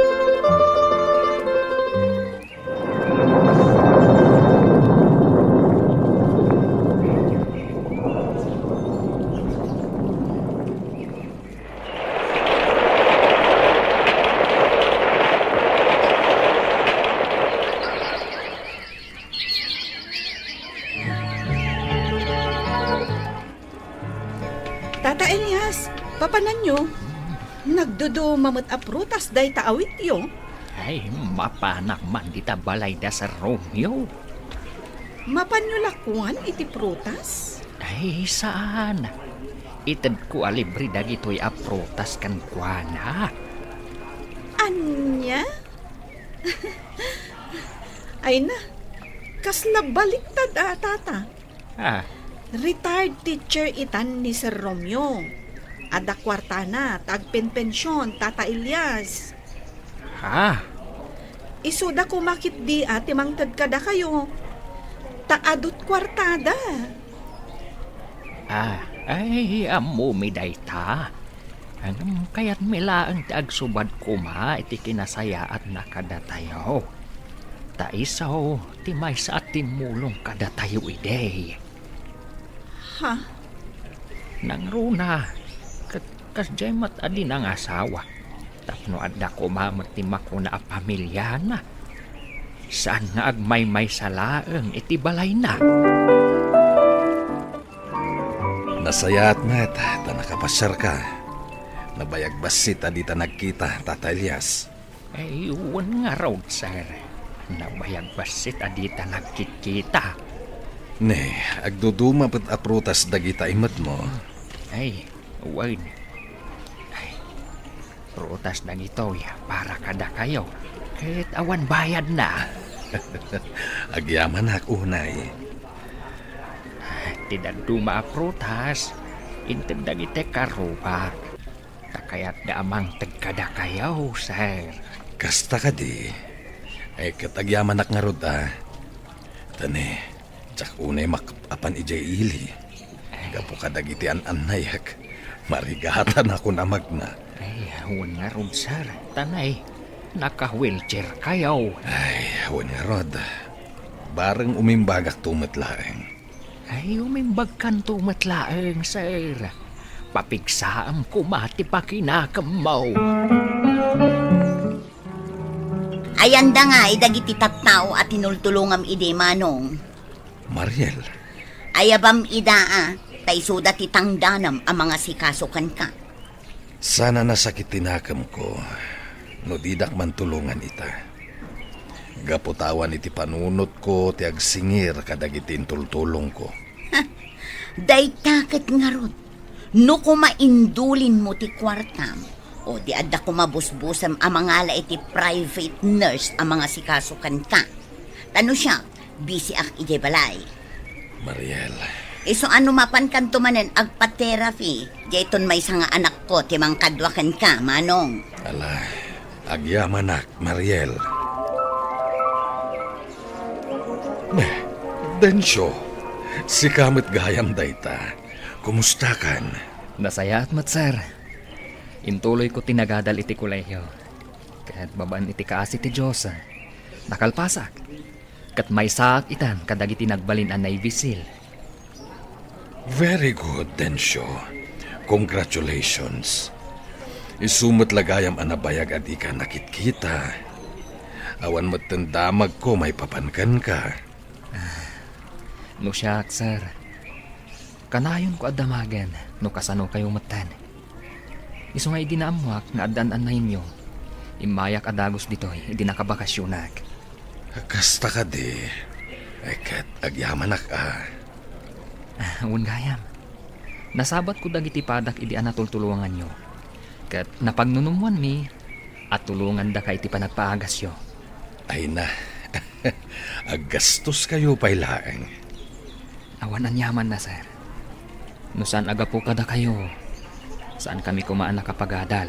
Tata Elias, papananyo? Nagduduma met a prutas dayta awityo. Ay, mapanak man dita balay da Sir Romeo. Mapanyo la kuan iti prutas? Ay, saan. Itedko a libre dagitoy a prutas kenkuana. Ania? Ay na, kasla baliktad a, Tata. Ah. Retired teacher itan ni Sir Romeo. Adda kuartana ta agpenpension, Tata Elias. Ha? Isuda koma ketdi a ti mangted kadakayo. Ta adu't kuartada. Ah, ay, ammomi dayta. Ngem kayatmi laeng ti agsubad koma iti kinasayaatna kadatayo. Ta isu ti maysa a timmulong kadatayo idi. Ha? Nangruna, ket kasdiay met a di nangasawa. Tapno adda koma met ti makuna a pamiliana. Saan nga agmaymaysa laeng iti balayna. Nasayaat met ta nakapasiarka. Nabayag bassit a dita nagkita, Tata Elias. Ay, wen ngarud, sir. Nabayag bassit a dita nagkitkita. Ne, agduduma met a prutas dagita imetmo. Ay, wen. Ay, prutas dagitoy para kadakayo. Ket awan bayadna. Agyamanak unay. Ti dadduma a prutas, inted dagiti karrubak. Ta kayatda a mangted kadakayo, sir. Kasta kadi? Ay, ket agyamanak ngarud a. Ta ne, diak unay makep-apan idiay ili. Ay. Gapu kadagiti an-annayak, marigatanakon a magna. Ay, wen ngarud, sir. Ta ne, naka-wheelchair kayo. Ay, wen ngarud. Bareng umimbagakto met laeng. Ay, umimbagkanto met laeng, sir. Papigsaam koma ti pakinakemmo. Ayanda ngay dagiti tattao a tinultulongam idi, Manong. Mariel. Ayabam ida a, ta isuda ti tangdanam a mangasikaso kenka. Saan a nasakit ti nakemko no didak mantulongan ita. Gapu ta awan iti panunotko ti agsingir kadagiti intultulongko. Dayta ket ngarud, no koma indulinmo ti kuartam, o di adda koma busbusem a mangala iti private nurse a mangasikaso kenka. Ta no siak, bisiak idiay balay. Mariel. Isu a no mapankanto manen agpa-therapy, dayton maysa nga anakko ti mangkadua kenka, Manong. Ala, agyamanak, Mariel. Ne, Dencio, sika met gayam dayta. Kumustakan? Nasayaat met, sir. Intuloyko ti nagadal iti kolehio. Ket babaen iti kaasi ti Dios, nakalpasak. Ket maysaak itan kadagiti nagbalin a Navy SEAL. Very good, Dencio. Congratulations. Isu met la gayam a nabayag a dika nakitkita. Awan metten damagko maipapan kenka. No siak, sir, kanayonko a damagen no kasanokayo metten. Isu nga idi naammoak nga addan-annayenyo, immayak a dagus ditoy idi nakabakasionak. Kasta kadi, ay ket agyamanak a. Ah, wen gayam. Nasabatko dagiti padak idi a natultulonganyo. Ket napagnunummoanmi a tulongandaka iti panagpaagasyo. Ay na, aggastoskayo pay laeng. Awan aniamanna, sir. No saan a gapu kadakayo, saankami koma a nakapagadal.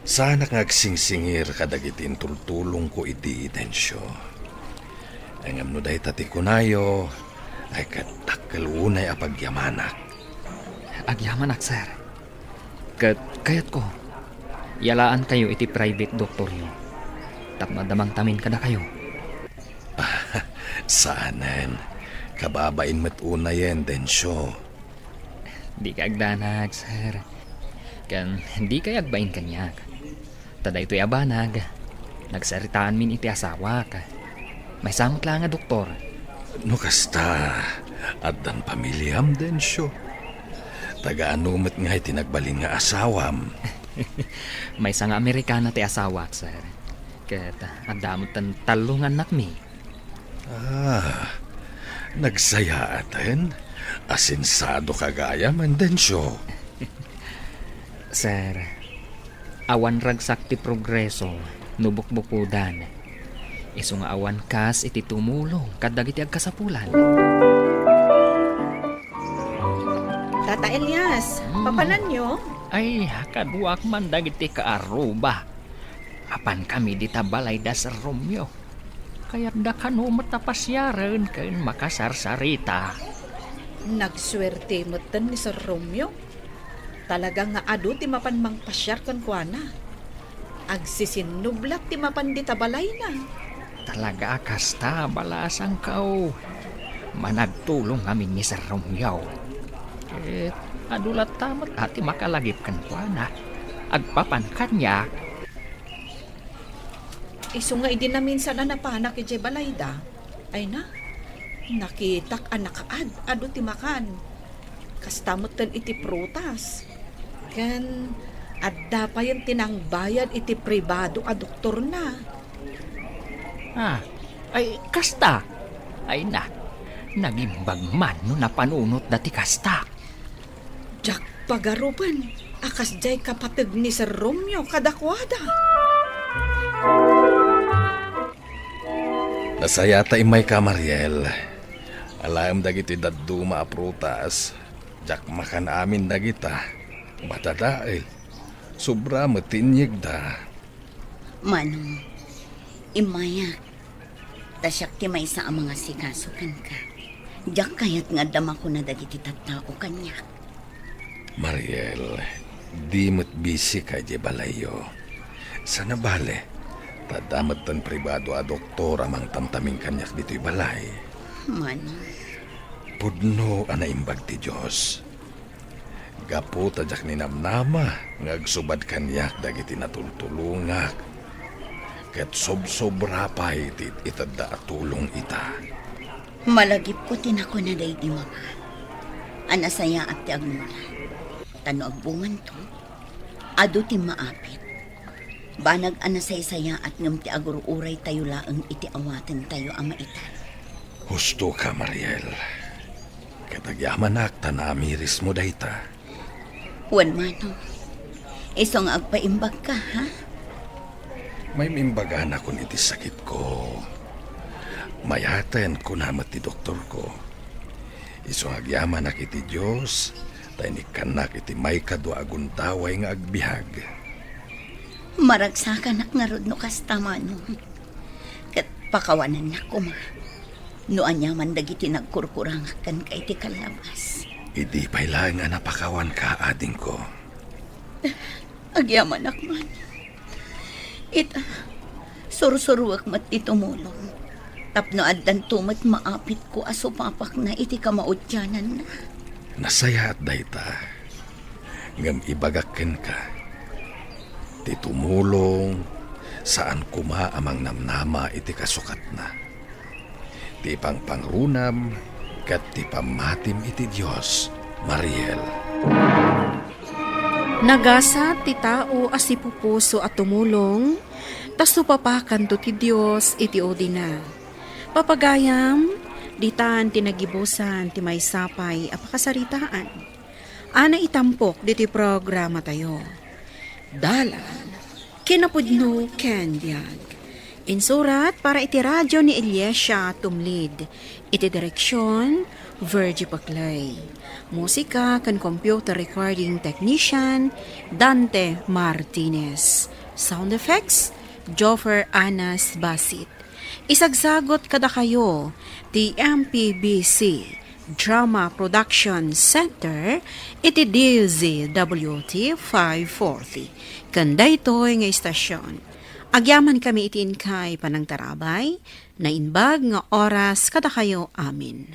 Saanak nga agsingsingir kadagiti intultulongko idi, Dencio. Ngem no dayta ti kunayo, ay ket dakkel unay a pagyamanak. Agyamanak, sir. Ket kayatko, yalaankayo iti private doktoryo tapno adda mangtamin kadakayo. Saanen. Kababain met unayen, Dencio. Dika agdanag, sir. Ken dikay agbain kaniak. Ta daytoy a banag, nagsaritaanmin iti asawak. Maysa met la nga doktor. No kasta, addan pamiliam, Dencio? Taga-ano met ngay ti nagbalin nga asawam? Maysa nga Amerikana ti asawak, sir. Ket adda met tallo nga annakmi. Ah, nagsayaaten. Asensadoka gayam, Dencio. Sir, awan ragsak ti progreso no bukbukodan. Isu nga awan kas iti tumulong kadagiti agkasapulan. Tata Elias, Hmm. papananyo? Ay, kaduak man dagiti kaarruba. Apankami dita balay da Sir Romeo. Kayatda kano met a pasiaren ken makasarsarita. Nagsuerte metten ni Sir Romeo. Talaga nga adu ti mapan mangpasiar kenkuana. Agsisinnublat ti mapan dita balayna. Talaga a kasta, balasangko. Managtulong ngamin ni Sir Romeo. Ket adu latta met a ti makalagip kenkuana. Agpapan kaniak. Isu nga idi naminsan a napanak idiay balayda, ay na, nakitak a nakaad-adu ti makan. Kasta metten iti prutas. Ken adda payen ti nangbayad iti pribado a doktorna. Ah, ay, kasta. Ay na, nagimbag man no napanunotda ti kasta. Diak pagarupen a kasdiay kapateg ni Sir Romeo kadakuada. Nasayaat ta immayka, Mariel. Alaem dagiti dadduma a prutas. Diak makan amin dagita. Madadael. Sobra met ti inyegda. Manong, immayak. Ta siak ti maysa a mangasikaso kenka. Diak kayat nga adda makuna dagiti tattao kaniak. Mariel, di met bisika idiay balayyo. Sana bale, ta adda metten pribado a doktor a mangtamtaming kaniak ditoy balay. Manong. Pudno a naimbag ti Dios. Gapu ta diak ninamnama nga agsubad kaniak dagiti natultulongak, ket sobsobra pay ti it-itedda a tulong ita. Malagipko ti nakuna daydi mama a nasayaat ti agmula. Ta no agbunganto, adu ti maapit. Banag a nasaysayaat ngem ti agur-uraytayo laeng iti awatentayo a maitan. Husto ka, Mariel. Ket agyamanak ta naamirismo dayta. Wen, Manong. Isu nga agpaimbagka, ha? Maimimbaganakon iti sakitko. Mayaten, kuna met ti doktorko. Isu nga agyamanak iti Dios, ta inikkannak iti maikadua a gundaway nga agbiag. Maragsakanak ngarud no kasta, Manong. Ket pakawanennak koma no aniaman dagiti nagkurkurangak kenka iti kallabas. Idi pay laeng a napakawanka, adingko. Agyamanak man. Ita, sursuruek met ti tumulong. Tapno addanto met maapitko a supapakna iti kamaudiananna. Nasayaat dayta. Ngem ibagak kenka, ti tumulong, saan koma a mangnamnama iti kasukatna. Ti pangpangrunam ket ti pammatim iti Dios, Mariel. Nagasat ti tao a sipupuso a tumulong, ta supapakanto ti Dios iti udina. Papagayam, ditan ti nagibusan ti maysa pay a pakasaritaan. Ana itampok ditoy programatayo. Dalan, kinapudno ken biag. Insurat para iti radio ni Eliasia Tumlid. Iti direksion, Virgie Paclay. Musika ken computer recording technician, Dante Martinez. Sound effects, Joffer Anas Basit. Isagsagot kadakayo ti M P B C Drama Production Center iti D Z W T five forty. Ken daytoy nga istasyon, agyamankami iti inkay panangtarabay, naimbag nga oras kadakayo amin.